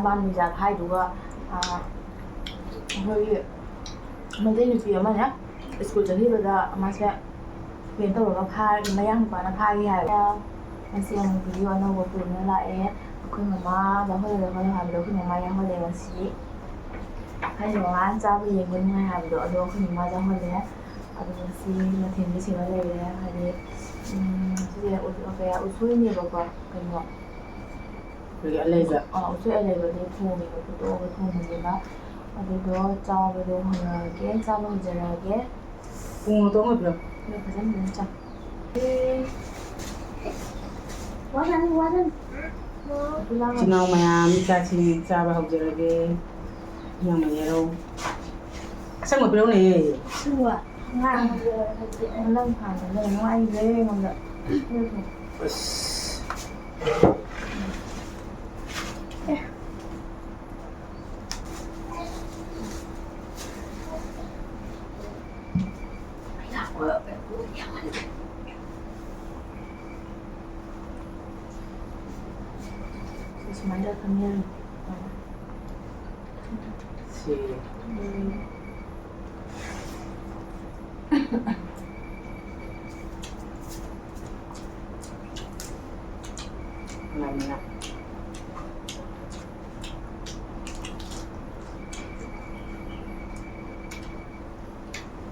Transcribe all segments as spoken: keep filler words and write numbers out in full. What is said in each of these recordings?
ꯃꯥꯅ ꯃꯤꯖꯥꯠ ꯍꯥꯏꯗꯨꯒ, ꯑꯥ, ꯑꯩꯈꯣꯏꯒꯤ ꯃꯩꯇꯩ ꯅꯨꯄꯤ ꯑꯃꯅꯦ ꯁ꯭ꯀꯨꯜ ꯆꯠꯈꯤꯕꯗ ꯃꯥꯁꯦ ꯀꯩꯅꯣ ꯇꯧꯔꯒ ꯐꯥꯔꯒ ꯃꯌꯥꯡ ꯅꯨꯄꯥꯅ ꯐꯥꯈꯤ ꯍꯥꯏꯕ꯫ ꯉꯁꯤ ꯑꯃꯨꯛ ꯚꯤꯗꯤꯑꯣ ꯑꯅꯧꯕ ꯄꯨꯗꯨꯅ ꯂꯥꯛꯑꯦ꯫ ꯑꯩꯈꯣꯏ ꯃꯃꯥ ꯌꯥꯎꯍꯜꯂꯣ ꯌꯥꯎꯍꯜꯂꯣ ꯍꯥꯏꯕꯗꯣ ꯑꯩꯈꯣꯏ ꯃꯃꯥ ꯌꯥꯎꯍꯜꯂꯦ ꯉꯁꯤ꯫ ꯑꯩꯅ ꯃꯃꯥꯅ ꯆꯥꯕ ꯌꯦꯡꯕ ꯅꯨꯡꯉꯥꯏ ꯍꯥꯏꯕꯗꯣ ꯑꯗꯣ ꯑꯩꯈꯣꯏ ꯃꯃꯥ ꯌꯥꯎꯍꯜꯂꯦ꯫ ꯑꯗꯣ ꯉꯁꯤ ꯃꯊꯦꯜꯗꯤ ꯁꯤꯃ ꯂꯩꯔꯦ꯫ ꯍꯥꯏꯗꯤ, ꯎꯝ, ꯁꯤꯁꯦ ꯎ-, ꯀꯌꯥ ꯎꯁꯣꯏꯅꯦꯕꯀꯣ, ꯀꯩꯅꯣ, ꯑꯩꯈꯣꯏꯒꯤ ꯑꯂꯩꯕ꯫ ꯑꯥ, ꯎꯁꯣꯏ ꯑꯂꯩꯕꯗꯤ ꯊꯣꯡꯉꯦꯕ, ꯐꯨꯠꯇꯣꯛꯑꯒ ꯊꯣꯡꯕꯅꯦꯕ꯫ ꯑꯗꯨꯗꯣ ꯆꯥꯕꯗꯣ ꯍꯧꯔꯛꯑꯒꯦ, ꯆꯥꯕ ꯍꯧꯖꯔꯛꯑꯒꯦ꯫ ꯄꯨꯡ ꯇꯣꯡꯉꯕ꯭ꯔꯣ? ꯑꯗꯣ ꯐꯖꯅ ꯐꯖꯅ ꯆꯥꯎ꯫ ꯑꯦ꯫ ꯋꯥꯖꯅꯤ, ꯋꯥꯖꯅꯤ꯫ ꯏꯆꯤꯟ ꯏꯅꯥꯎ ꯃꯌꯥꯝ, ꯆꯥꯛꯁꯤ ꯆꯥꯕ ꯍꯧꯖꯔꯒꯦ꯫ ꯏꯅꯝꯃ ꯌꯦꯔꯧ꯫ ꯑꯁꯪꯕ ꯄꯤꯔꯛꯎꯅꯦ꯫ ꯑꯁꯪꯕ꯫ ꯉꯥꯡꯕꯗꯣ ꯍꯥꯏꯗꯤ ꯅꯪ ꯍꯥꯟꯅ ꯅꯪ ꯅꯨꯡꯉꯥꯏꯈ꯭ꯔꯦ ꯑꯩꯉꯣꯟꯗ꯫ ꯑꯁ꯫ ꯁꯨꯃꯥꯏꯅ ꯈꯪꯅꯔꯝꯃꯤ꯫ ꯁꯤ꯫ ꯎꯝ꯫ ꯌꯥꯝꯅ꯫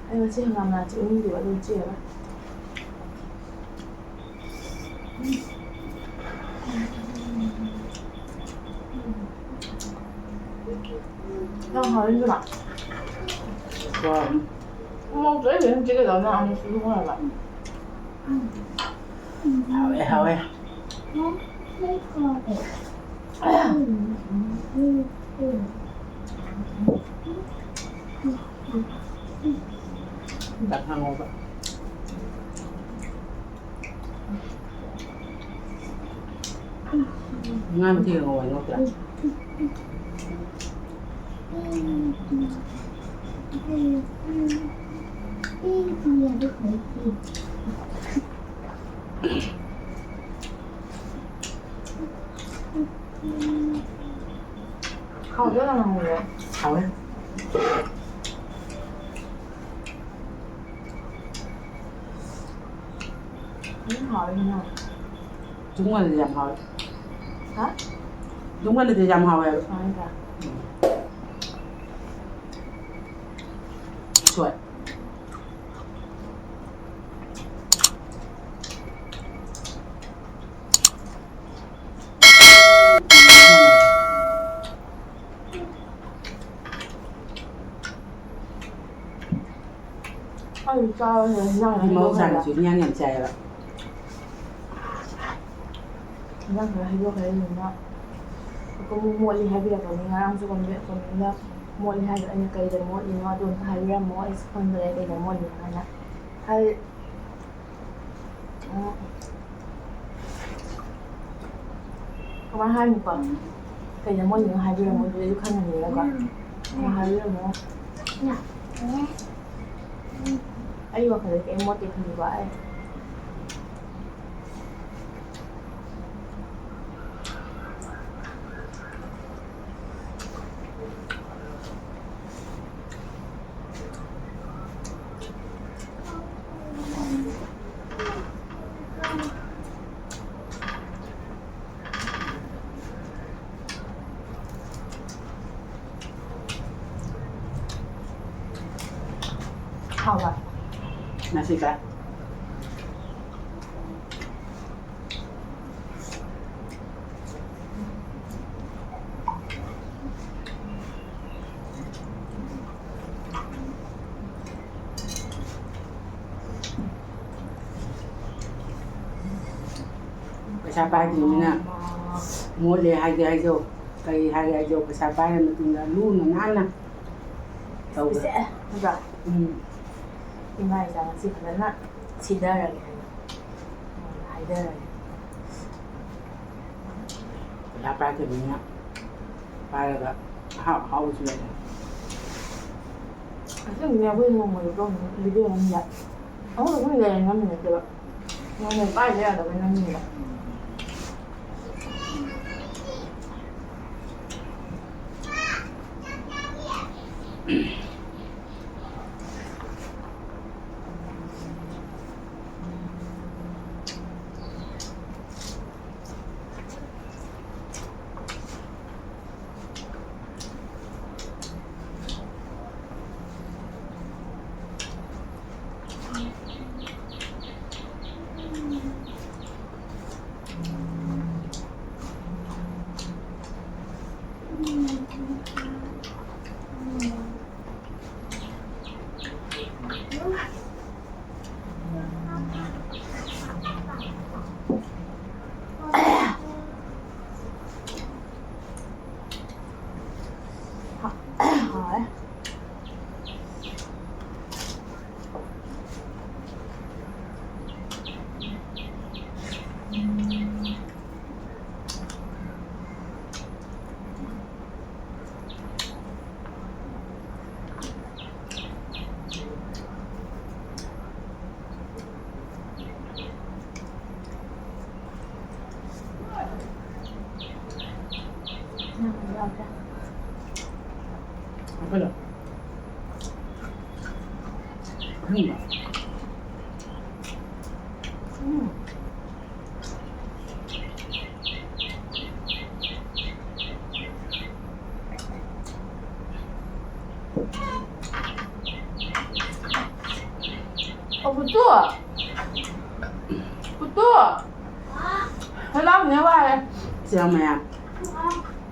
ꯑꯩ ꯉꯁꯤ ꯍꯪꯒꯥꯝ ꯃꯅꯥ ꯆꯤꯛꯅꯤꯡꯗꯦꯕ, ꯑꯗꯨꯝ ꯆꯤꯛꯑꯔꯣꯏ꯫ ꯌꯥꯝ ꯍꯥꯎꯋꯤ, ꯏꯕꯦꯝꯃ꯫ ꯋꯥꯎ꯫ ꯃꯣꯔꯣꯛꯇꯣ ꯑꯩ ꯐꯖꯅ ꯆꯤꯛꯀꯗꯕꯅꯦ, ꯑꯃꯨꯛꯁꯨ ꯂꯨꯝꯃꯦ ꯍꯥꯏꯕ꯫ ꯍꯥꯎꯋꯦ, ꯍꯥꯎꯋꯦ꯫ ꯗꯛ ꯉꯧꯕ꯫ ꯉꯥ ꯃꯊꯤꯒ ꯉꯧꯕ ꯅꯠꯇ꯭ꯔꯥ? ꯍꯥꯎꯕ꯭ꯔꯣ ꯅꯪ ꯍꯧꯕꯗꯣ? ꯍꯥꯎꯋꯦ꯫ ꯎꯝ, ꯍꯥꯎꯋꯦ ꯅꯪ꯫ ꯇꯨꯡꯍꯜꯂꯗꯤ ꯌꯥꯝ ꯍꯥꯎꯋꯦ꯫ ꯍꯥ? ꯇꯨꯡꯍꯜꯂꯗꯤ ꯌꯥꯝ ꯍꯥꯎꯋꯦ ꯍꯥꯏꯕ꯫ ꯍꯥꯎꯋꯦ ꯀꯥ꯫ ꯎꯝ꯫ ꯎꯁꯣꯏ꯫ ꯑꯩ ꯆꯥꯕꯁꯦ ꯍꯤꯟꯖꯥꯡ ꯃꯤ ꯃꯍꯧꯁꯥꯅꯁꯨ ꯍꯤꯟꯖꯥꯡ ꯌꯥꯝ ꯆꯥꯏꯌꯦꯕ꯫ ꯍꯤꯟꯖꯥꯡ ꯈꯔ ꯍꯩꯗꯣꯛꯈ꯭ꯔꯦ ꯑꯗꯨꯗꯨꯅ꯫ ꯑꯗꯨꯝ ꯃꯣꯠꯂꯤ ꯍꯥꯏꯕꯤꯔꯛꯄꯅꯤ꯫ ꯉꯔꯥꯡꯁꯨ ꯀꯣꯃꯦꯟ-, ꯀꯣꯃꯦꯟꯗ ꯃꯣꯠꯂꯤ ꯍꯥꯏꯗꯣ ꯑꯩꯅ ꯀꯩꯗ ꯃꯣꯠꯂꯤꯅꯣ ꯑꯗꯨ ꯑꯝꯇ ꯍꯥꯏꯕꯤꯔꯝꯃꯣ, ꯑꯩꯁꯨ ꯈꯪꯗ꯭ꯔꯦ ꯀꯩꯗ ꯃꯣꯠꯂꯤꯅꯣ ꯍꯥꯏꯅ꯫ ꯍꯥꯏ-, ꯎꯝ꯫ ꯀꯃꯥꯏ ꯍꯥꯏꯅꯤꯀꯣ? ꯀꯩꯗ ꯃꯣꯠꯂꯤꯅꯣ ꯍꯥꯏꯕꯤꯔꯝꯃꯣ, ꯑꯗꯨꯗꯤ ꯑꯩꯁꯨ ꯈꯪꯉꯅꯤꯗꯅꯀꯣ꯫ ꯎꯝ꯫ ꯍꯥꯏꯕꯤꯔꯝꯃꯣ꯫ ꯑꯩ ꯋꯥꯈꯜꯗ ꯀꯩꯝ ꯃꯣꯠꯇꯦ ꯈꯜꯂꯤꯀꯣ ꯑꯩ꯫ ꯍꯥꯎꯕ? ꯉꯁꯤ ꯆꯥꯏ꯫ ꯄꯩꯁꯥ ꯄꯥꯏꯗ꯭ꯔꯤꯕꯅꯤꯅ ꯃꯣꯠꯂꯦ ꯍꯥꯏꯒꯦ ꯍꯥꯏꯖꯧ, ꯀꯔꯤ ꯍꯥꯏꯒꯦ ꯍꯥꯏꯖꯧ, ꯄꯩꯁꯥ ꯄꯥꯏꯔ ꯃꯇꯨꯡꯗ ꯂꯨꯅ ꯅꯥꯟꯅ ꯇꯧꯕ꯫ ꯏꯁꯦ, ꯅꯠꯇ꯭ꯔꯥ? ꯎꯝ꯫ ꯏꯃꯥ ꯏꯆꯥ ꯉꯁꯤ ꯐꯖꯅ ꯁꯤꯗꯔꯒꯦ ꯍꯥꯏꯅ ꯍꯥꯏꯗꯔꯒꯦ꯫ ꯄꯩꯁꯥ ꯄꯥꯏꯗꯕꯅꯤꯅ ꯄꯥꯏꯔꯒ ꯑꯍꯥꯎ ꯑꯍꯥꯎꯕꯁꯨ ꯂꯩꯔꯦ꯫ ꯑꯁꯦꯡꯕꯅꯦ ꯑꯩꯈꯣꯏ ꯅꯣꯡꯃꯗ ꯇꯧꯅꯤ video ꯑꯃꯗ꯫ ꯑꯩꯈꯣꯏ ꯑꯗꯨꯝ ꯂꯩꯔ ꯅꯝꯃꯤ ꯅꯠꯇꯦꯕ꯫ ꯅꯣꯡꯃꯩ ꯄꯥꯏꯗ ꯌꯥꯗꯕꯩ ꯅꯝꯃꯤꯅꯦꯕ꯫ ꯀꯩꯅꯣ? ꯑꯍꯤꯡꯕ? ꯎꯝ꯫ ꯑꯣ, ꯄꯨꯠꯇꯨ! ꯄꯨꯠꯇꯨ! ꯍꯣꯏ, ꯂꯥꯎꯅꯦ, ꯋꯥꯔꯦ꯫ ꯁꯤ ꯌꯥꯎ ꯃꯌꯥꯝ꯫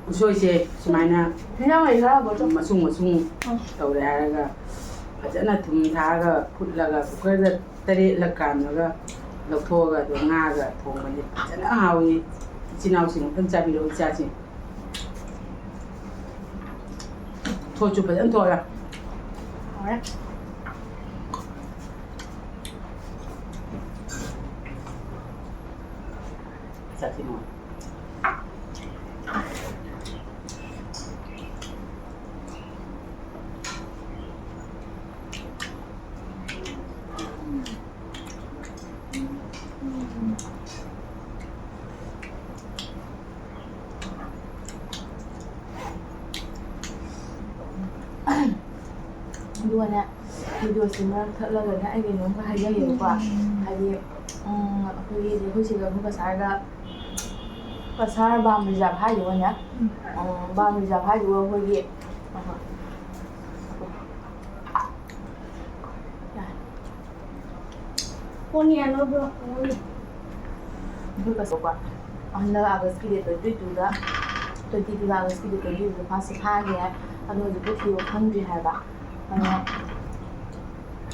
ꯎꯁꯣꯏꯁꯦ ꯁꯨꯃꯥꯏꯅ ꯏꯟꯖꯥꯡ ꯂꯩ ꯈꯔ ꯍꯥꯞꯄꯣ, ꯆꯣ꯫ ꯃꯁꯨꯡ ꯃꯁꯨꯡ ꯎꯝ꯫ ꯇꯧꯔꯦ ꯍꯥꯏꯔꯒ ꯐꯖꯅ ꯊꯨꯝ ꯊꯥꯛꯑꯒ ꯐꯨꯠꯂꯒ ꯀꯨꯀꯔꯗ ꯇꯔꯦꯠꯂꯛ ꯀꯥꯝꯂꯒ ꯂꯧꯊꯣꯛꯑꯒ ꯑꯗꯨꯝ ꯉꯥꯒ ꯊꯣꯡꯕꯅꯤ꯫ ꯐꯖꯅ ꯍꯥꯎꯏ꯫ ꯏꯆꯤꯟ ꯏꯅꯥꯎꯁꯤꯡ ꯑꯝꯇꯪ ꯆꯥꯕꯤꯔꯛꯎ, ꯏꯆꯥꯁꯤꯡ꯫ ꯊꯣꯠꯁꯨ ꯐꯖꯅ ꯊꯣꯠꯂꯦ꯫ ꯍꯥꯎꯔꯦ꯫ ꯆꯥꯁꯤ ꯅꯣꯡꯃ꯫ ꯑꯗꯨꯒꯅꯦ, ꯚꯤꯗꯤꯑꯣꯁꯦ ꯃꯔꯛ ꯊꯠꯂꯒꯅꯦ ꯑꯩ ꯀꯩꯅꯣꯝꯒ ꯍꯥꯏꯖꯒꯦꯕꯀꯣ꯫ ꯍꯥꯏꯗꯤ, ꯎꯝ, ꯑꯩꯈꯣꯏꯒꯤ, ꯑꯩꯈꯣꯏ ꯁꯤꯗ ꯑꯩꯈꯣꯏ ꯀꯁꯥꯔꯗ, ꯀꯁꯥꯔ ꯕꯥꯝ ꯔꯤꯖꯥꯕ ꯍꯥꯏꯗꯨꯒꯅꯦ, ꯎꯝ, ꯕꯥꯝ ꯔꯤꯖꯥꯕ ꯍꯥꯏꯗꯨꯒ ꯑꯩꯈꯣꯏꯒꯤ, ꯑꯍ, ꯐꯣꯟ ꯌꯥꯜꯂꯣꯕ꯭ꯔꯣ? ꯑꯩꯈꯣꯏ ꯀꯁꯣꯛꯄ ꯍꯟꯗꯛ ꯑꯥꯒꯁꯀꯤ ꯗꯦꯠ ꯇ꯭ꯋꯦꯟꯇꯤ ꯇꯨꯗ, ꯇ꯭ꯋꯦꯟꯇꯤ ꯇꯨꯗ ꯑꯥꯒꯁꯀꯤ ꯗꯦꯠ ꯇ꯭ꯋꯦꯟꯇꯤ ꯇꯨꯗ ꯐꯥꯁꯁꯦ ꯐꯥꯈ꯭ꯔꯦ꯫ ꯑꯗꯣ ꯍꯧꯖꯤꯛꯐꯥꯎ ꯊꯤꯕ ꯐꯪꯗ꯭ꯔꯤ ꯍꯥꯏꯕ꯫ ꯑꯗꯣ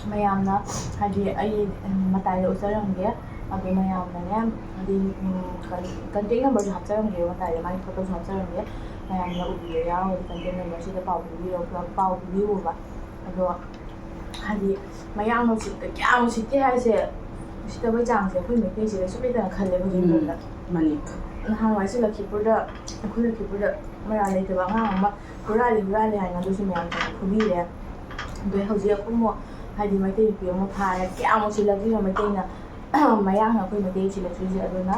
ꯃꯌꯥꯝꯅ, ꯍꯥꯏꯗꯤ, ꯑꯩ ꯃꯇꯥꯏꯗ ꯎꯠꯆꯔꯝꯒꯦ꯫ ꯑꯗꯣ ꯃꯌꯥꯝꯅꯅꯦ, ꯍꯥꯏꯗꯤ, ꯎꯝ, ꯀꯟ-, ꯀꯟꯇꯦꯛ ꯅꯝꯕꯔꯁꯨ ꯍꯥꯞꯆꯔꯝꯒꯦ ꯃꯇꯥꯏꯗ, ꯃꯥꯒꯤ ꯐꯣꯇꯣꯁꯨ ꯍꯥꯞꯆꯔꯝꯒꯦ꯫ ꯃꯌꯥꯝꯅ ꯎꯕꯤꯕ ꯌꯥꯎꯔꯒꯗꯤ ꯀꯟꯇꯦꯛ ꯅꯝꯕꯔꯁꯤꯗ ꯄꯥꯎ ꯄꯤꯕꯤꯔꯛꯎ-, ꯄꯥꯎ ꯄꯤꯕꯤꯌꯣꯕ꯫ ꯑꯗꯣ ꯍꯥꯏꯗꯤ ꯃꯌꯥꯡꯅ ꯎꯁꯤꯠꯇ-, ꯀꯌꯥꯝ ꯎꯁꯤꯠꯇꯦ ꯍꯥꯏꯁꯦ, ꯎꯁꯤꯠꯇꯕꯩ ꯆꯥꯡꯁꯦ ꯑꯩꯈꯣꯏ ꯃꯩꯇꯩꯁꯦ ꯀꯩꯁꯨ ꯂꯩꯇꯅ ꯈꯜꯂꯦꯕ ꯍꯧꯖꯤꯛ ꯎꯝ, ꯃꯇꯝꯗ꯫ ꯃꯥꯅꯤ꯫ ꯅꯍꯥꯟꯋꯥꯏꯁꯨ ꯂꯈꯤꯄꯨꯔꯗ, ꯑꯩꯈꯣꯏ ꯂꯈꯤꯄꯨꯔꯗ ꯃꯔꯥꯜ ꯂꯩꯇꯕ ꯑꯉꯥꯡ ꯑꯃ ꯍꯨꯔꯥꯜꯂꯤ ꯍꯨꯔꯥꯜꯂꯤ ꯍꯥꯏꯅ ꯑꯗꯨꯁꯨ ꯃꯌꯥꯝ ꯆꯪꯉ ꯐꯨꯕꯤꯔꯦ꯫ ꯑꯗꯩ ꯍꯧꯖꯤꯛ ꯑꯃꯨꯛ ꯍꯥꯏꯗꯤ ꯃꯩꯇꯩ ꯅꯨꯄꯤ ꯑꯃ ꯐꯥꯔꯦ, ꯀꯌꯥꯝ ꯎꯁꯤꯠꯂꯛꯇ꯭ꯔꯤꯅꯣ ꯃꯩꯇꯩꯅ꯫ ꯃꯌꯥꯡꯅ ꯑꯩꯈꯣꯏ ꯃꯩꯇꯩ ꯎꯁꯤꯠꯂꯛꯇ꯭ꯔꯤꯁꯦ꯫ ꯑꯗꯨꯅ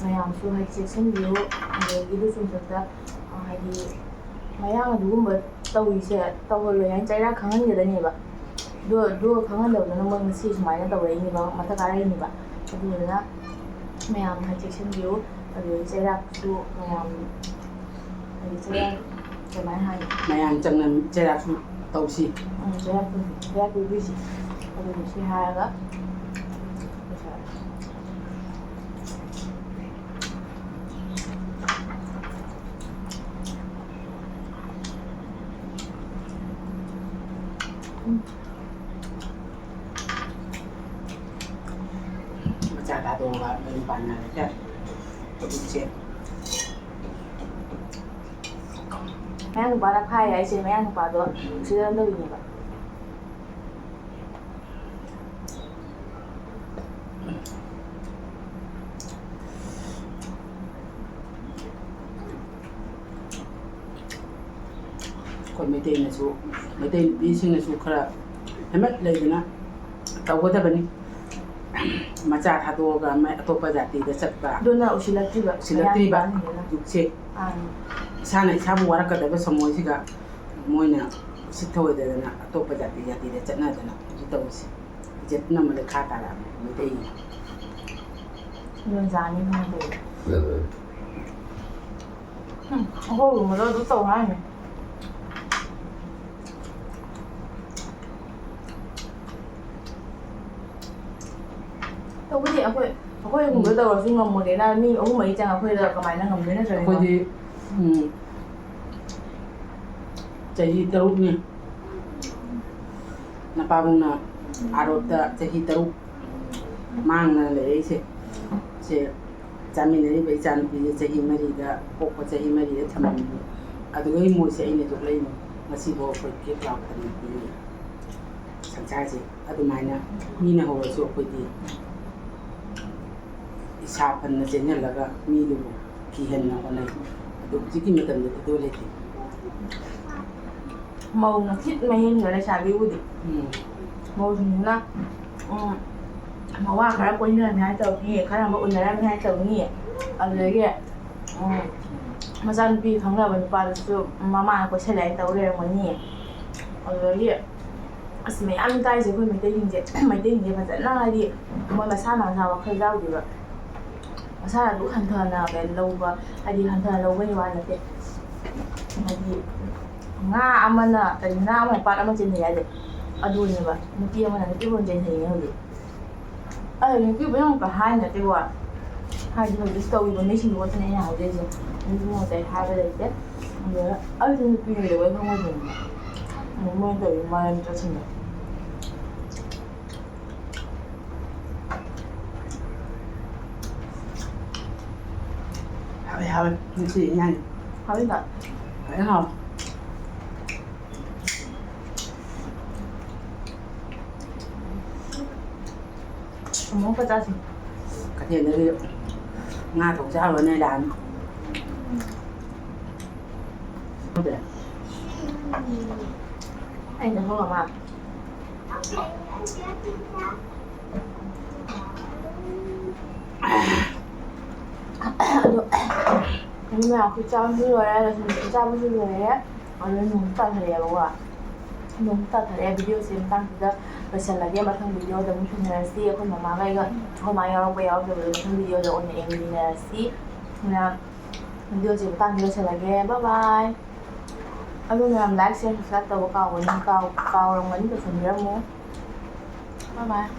ꯃꯌꯥꯝꯁꯨ ꯍꯥꯏꯗꯤ ꯆꯦꯛꯁꯤꯟꯕꯤꯌꯨ꯫ ꯑꯗꯒꯤ ꯑꯗꯨꯁꯨ ꯃꯊꯛꯇ, ꯑ, ꯍꯥꯏꯗꯤ ꯃꯌꯥꯡ ꯑꯗꯨꯒꯨꯝꯕ ꯇꯧꯔꯤꯁꯦ ꯇꯧꯍꯜꯂꯣꯏ ꯍꯥꯏꯅ ꯆꯩꯔꯥꯛ ꯈꯪꯍꯟꯒꯗꯅꯦꯕ꯫ ꯑꯗꯣ, ꯑꯗꯣ ꯈꯪꯍꯟꯗꯕꯗꯨꯅ ꯃꯣꯏ ꯉꯁꯤ ꯁꯨꯃꯥꯏꯅ ꯇꯧꯔꯛꯏꯅꯦꯕ, ꯃꯊꯛ ꯀꯥꯔꯛꯏꯅꯦꯕ꯫ ꯑꯗꯨꯗꯨꯅ ꯃꯌꯥꯝ ꯍꯥꯏꯗꯤ ꯆꯦꯛꯁꯤꯟꯕꯤꯌꯨ꯫ ꯑꯗꯨꯗꯒꯤ ꯆꯩꯔꯥꯛꯁꯨ ꯃꯌꯥꯝ ꯍꯥꯏꯗꯤ ꯆꯩꯔꯥꯛ ꯀꯃꯥꯏꯅ ꯍꯥꯏꯅꯤ? ꯃꯌꯥꯝ ꯆꯪꯅ ꯆꯩꯔꯥꯛꯁꯨ ꯇꯧꯁꯤ꯫ ꯎꯝ, ꯆꯩꯔꯥꯛ ꯇꯧꯁꯤ, ꯆꯩꯔꯥꯛ ꯄꯤꯕꯤꯁꯤ꯫ ꯑꯗꯨꯗꯤ ꯁꯤ ꯍꯥꯏꯔꯒ ꯂꯣꯏꯁꯤꯜꯂꯁꯤ꯫ ꯃꯆꯥ ꯊꯥꯗꯣꯛꯑꯒ ꯃꯌꯨꯝ ꯄꯥꯟꯅꯔꯦ꯫ ꯍꯧꯖꯤꯛꯁꯦ ꯃꯌꯥꯡ ꯅꯨꯄꯥꯅ ꯐꯥꯏ ꯍꯥꯏꯁꯦ, ꯃꯌꯥꯡ ꯅꯨꯄꯥꯗꯣ ꯁꯤꯗ ꯇꯧꯔꯤꯅꯦꯕ꯫ ꯑꯩꯈꯣꯏ ꯃꯩꯇꯩꯅꯁꯨ, ꯃꯩꯇꯩ ꯅꯨꯄꯤꯁꯤꯡꯅꯁꯨ ꯈꯔ ꯍꯦꯃꯠ ꯂꯩꯗꯅ ꯇꯧꯒꯗꯕꯅꯤ꯫ ꯃꯆꯥ ꯊꯥꯗꯣꯛꯑꯒ ꯃ-, ꯑꯇꯣꯞꯄ ꯖꯥꯇꯤꯗ ꯆꯠꯄ꯫ ꯑꯗꯨꯅ ꯎꯁꯤꯜꯂꯛꯇ꯭ꯔꯤꯕ, ꯎꯁꯤꯜꯂꯛꯇ꯭ꯔꯤꯕ ꯃꯌꯥꯡ ꯅꯨꯄꯥꯁꯤꯡꯗꯨꯅ꯫ ꯍꯧꯖꯤꯛꯁꯦ꯫ ꯑꯥ꯫ ꯏꯁꯥꯅ ꯏꯁꯥꯕꯨ ꯋꯥꯔꯛꯀꯗꯕ ꯁꯃꯣꯏꯁꯤꯒ ꯃꯣꯏꯅ ꯎꯁꯤꯠ ꯊꯑꯣꯏꯗꯗꯅ ꯑꯇꯣꯞꯄ ꯖꯥꯇꯤ ꯖꯥꯇꯤꯗ ꯆꯠꯅꯗꯅ ꯍꯧꯖꯤꯛ ꯇꯧꯔꯤꯁꯦ꯫ ꯏꯖꯠ ꯄꯨꯝꯅꯃꯛ ꯂꯩꯈꯥ ꯇꯥꯔꯛꯑꯕꯅꯤ ꯃꯩꯇꯩꯒꯤ꯫ ꯌꯣꯟꯖꯥꯅꯤ ꯈꯪꯗꯦ꯫ ꯎꯝ, ꯑꯩꯈꯣꯏꯒꯨꯝꯕꯗꯣ ꯑꯗꯨ ꯇꯧ ꯍꯥꯏꯅꯤ꯫ ꯇꯧꯕꯨꯗꯤ ꯑꯩꯈꯣꯏ, ꯑꯩꯈꯣꯏꯒꯨꯝꯕ ꯎꯝ꯫ ꯇꯧꯔꯁꯨ ꯉꯝꯃꯣꯏꯗꯅ, ꯃꯤ ꯑꯍꯨꯝ ꯃꯔꯤ ꯆꯪꯉ ꯑꯩꯈꯣꯏꯗ ꯀꯃꯥꯏꯅ ꯉꯝꯗꯣꯏ ꯅꯠꯇ꯭ꯔꯅꯦ? ꯑꯩꯈꯣꯏꯗꯤ, ꯎꯝ, ꯆꯍꯤ ꯇꯔꯨꯛꯅꯤ꯫ ꯅꯄꯥꯕꯨꯡꯅ ꯑꯥꯔꯣꯞꯇ ꯆꯍꯤ ꯇꯔꯨꯛ ꯃꯥꯡꯗꯅ ꯂꯩꯔꯛꯏꯁꯦ꯫ ꯁꯦ ꯆꯥꯃꯤꯟꯅꯔꯤꯕ ꯏꯆꯥꯅꯨꯄꯤꯁꯦ ꯆꯍꯤ ꯃꯔꯤꯗ ꯄꯣꯛꯄ, ꯆꯍꯤ ꯃꯔꯤꯗ ꯊꯝꯃꯝꯃꯤ꯫ ꯑꯗꯨꯗꯩ ꯃꯣꯏꯁꯦ ꯑꯩꯅ ꯌꯣꯛꯂꯛꯏꯅꯤ꯫ ꯉꯁꯤꯐꯥꯎ ꯑꯩꯈꯣꯏ ꯀꯦꯞ ꯂꯥꯎ ꯐꯅ ꯄꯤꯔꯤ꯫ ꯁꯪꯁꯥꯔꯁꯦ ꯑꯗꯨꯃꯥꯏꯅ ꯃꯤꯅ ꯍꯧꯔꯁꯨ ꯑꯩꯈꯣꯏꯗꯤ ꯏꯁꯥ ꯐꯅ ꯆꯦꯟꯍꯜꯂꯒ ꯃꯤꯗꯨꯕꯨ ꯀꯤꯍꯟꯅ ꯍꯣꯠꯅꯩ꯫ ꯑꯗꯨ ꯍꯧꯖꯤꯛꯀꯤ ꯃꯇꯝꯗꯗꯤ ꯑꯗꯨ ꯂꯩꯇꯦ꯫ ꯃꯧꯅ ꯈꯤꯠ ꯃꯍꯦꯟꯒ ꯂꯩꯁꯥꯕꯤꯕꯨꯗꯤ꯫ ꯎꯝ꯫ ꯃꯧꯁꯤꯡꯁꯤꯅ, ꯎꯝ, ꯃꯋꯥ ꯈꯔ ꯀꯣꯏꯅꯔꯝꯃꯦ ꯍꯥꯏ ꯇꯧꯅꯤ, ꯈꯔ ꯑꯃ ꯎꯅꯔꯝꯃꯦ ꯍꯥꯏ ꯇꯧꯅꯤ꯫ ꯑꯗꯨꯗꯒꯤ, ꯎꯝ, ꯃꯆꯥꯅꯨꯄꯤ ꯈꯪꯅꯕ ꯅꯨꯄꯥꯗꯨꯁꯨ ꯃꯃꯥꯅ ꯀꯣꯏꯁꯜꯂꯦ ꯍꯥꯏꯅ ꯇꯧ ꯂꯩꯔꯝꯒꯅꯤ꯫ ꯑꯗꯨꯗꯒꯤ ꯑꯁ, ꯃꯌꯥꯝ ꯇꯥꯏꯁꯦ ꯑꯩꯈꯣꯏ ꯃꯩꯇꯩꯁꯤꯡꯁꯦ꯫ ꯃꯩꯇꯩꯁꯤꯡꯁꯦ ꯐꯖꯅ, ꯍꯥꯏꯗꯤ, ꯃꯣꯏ ꯃꯁꯥꯅ ꯃꯁꯥ ꯋꯥꯈꯜ ꯌꯥꯎꯗꯦꯕ꯫ ꯃꯁꯥꯅ ꯑꯗꯨꯛ ꯍꯟꯊꯅ ꯀꯩꯅꯣ ꯂꯧꯕ, ꯍꯥꯏꯗꯤ, ꯍꯟꯊꯅ ꯂꯧꯕꯒꯤ ꯋꯥ ꯅꯠꯇꯦ꯫ ꯍꯥꯏꯗꯤ, ꯉꯥ ꯑꯃꯅ, ꯀꯔꯤ, ꯉꯥ ꯑꯃꯅ ꯄꯥꯠ ꯑꯃ ꯆꯦꯟꯊꯩ ꯍꯥꯏꯁꯦ, ꯑꯗꯨꯅꯦꯕ꯫ ꯅꯨꯄꯤ ꯑꯃꯅ ꯅꯨꯄꯤꯔꯣꯟ ꯆꯦꯟꯊꯩꯅꯦ ꯍꯧꯖꯤꯛ꯫ ꯑꯗꯣ ꯅꯨꯄꯤꯕꯨꯗꯤ ꯑꯃꯨꯛꯀ ꯍꯥꯏꯅꯗꯦꯀꯣ꯫ ꯍꯥꯏꯗꯤ ꯍꯧꯖꯤꯛ ꯇꯧꯔꯤꯕ ꯃꯤꯁꯤꯡꯗꯨ ꯈꯛꯇꯅꯦ ꯑꯩꯅ ꯍꯥꯏꯖꯔꯤꯁꯦ꯫ ꯅꯨꯄꯤ ꯉꯥꯛꯇ ꯑꯩ ꯍꯥꯏꯕ ꯂꯩꯇꯦ꯫ ꯑꯗꯨꯗ ꯑꯩꯁꯨ ꯅꯨꯄꯤꯅꯤ ꯂꯣꯏ ꯈꯪꯉꯣꯏꯗꯣꯏꯅꯦ꯫ ꯑꯗꯨ ꯃꯣꯏꯅ ꯇꯧꯔꯤꯕ ꯃꯔꯟ ꯃꯊꯨꯝꯁꯤꯡꯗꯣ꯫ ꯍꯥꯎꯋꯦ, ꯍꯥꯎꯋꯦ꯫ ꯉꯁꯤ ꯏꯟꯖꯥꯡ ꯍꯥꯎꯋꯤꯗ꯫ ꯐꯖꯅ ꯍꯥꯎꯋꯦ꯫ ꯑꯃꯨꯛꯀ ꯆꯥꯁꯤ꯫ ꯀꯩꯊꯦꯜꯗꯒꯤ ꯉꯥ ꯊꯣꯡ ꯆꯥꯔꯨꯔꯅꯤ ꯂꯥꯛꯑꯅꯤ꯫ ꯑꯩꯅ ꯍꯧꯔ ꯃꯥ꯫ ꯑꯗꯣ, ꯃꯤ ꯃꯌꯥꯝ ꯑꯩꯈꯣꯏ ꯆꯥꯕꯁꯨ ꯂꯣꯏꯔꯦ, ꯂꯣꯏꯁꯤꯟꯕꯁꯨ ꯆꯥꯕꯁꯨ ꯂꯣꯏꯔꯦ꯫ ꯑꯗꯨ ꯅꯣꯡꯁꯨ ꯇꯥꯁꯜꯂꯛꯑꯦꯕꯀꯣ꯫ ꯅꯣꯡ ꯇꯥꯊꯔꯛꯑꯦ꯫ ꯚꯤꯗꯤꯑꯣꯁꯦ ꯃꯇꯥꯡꯁꯤꯗ ꯂꯣꯏꯁꯤꯜꯂꯒꯦ꯫ ꯃꯊꯪ ꯚꯤꯗꯤꯑꯣꯗ ꯑꯃꯨꯛ ꯊꯦꯡꯅꯔꯁꯤ꯫ ꯑꯩꯈꯣꯏ ꯃꯃꯥꯒ ꯑꯩꯒ, ꯑꯩꯈꯣꯏ ꯃꯥ ꯌꯥꯎꯔꯛꯄ ꯌꯥꯎꯔꯛꯇꯕꯗꯣ ꯃꯊꯪ ꯚꯤꯗꯤꯑꯣꯗ ꯑꯣꯏꯅ ꯌꯦꯡꯃꯤꯟꯅꯔꯁꯤ꯫ ꯑꯗꯨꯅ ꯚꯤꯗꯤꯑꯣꯁꯦ ꯃꯇꯥꯡꯁꯤꯗ ꯂꯣꯏꯁꯤꯜꯂꯒꯦ꯫ ꯕꯥꯏ ꯕꯥꯏ꯫ ꯑꯗꯨ ꯃꯌꯥꯝ like, share, subscribe ꯇꯧꯕ ꯀꯥꯎꯒꯅꯤ, ꯀꯥꯎ-, ꯀꯥꯎꯔꯝꯒꯅꯤ, ꯇꯧꯁꯟꯕꯤꯔꯝꯃꯨ꯫ ꯕꯥꯏ ꯕꯥꯏ꯫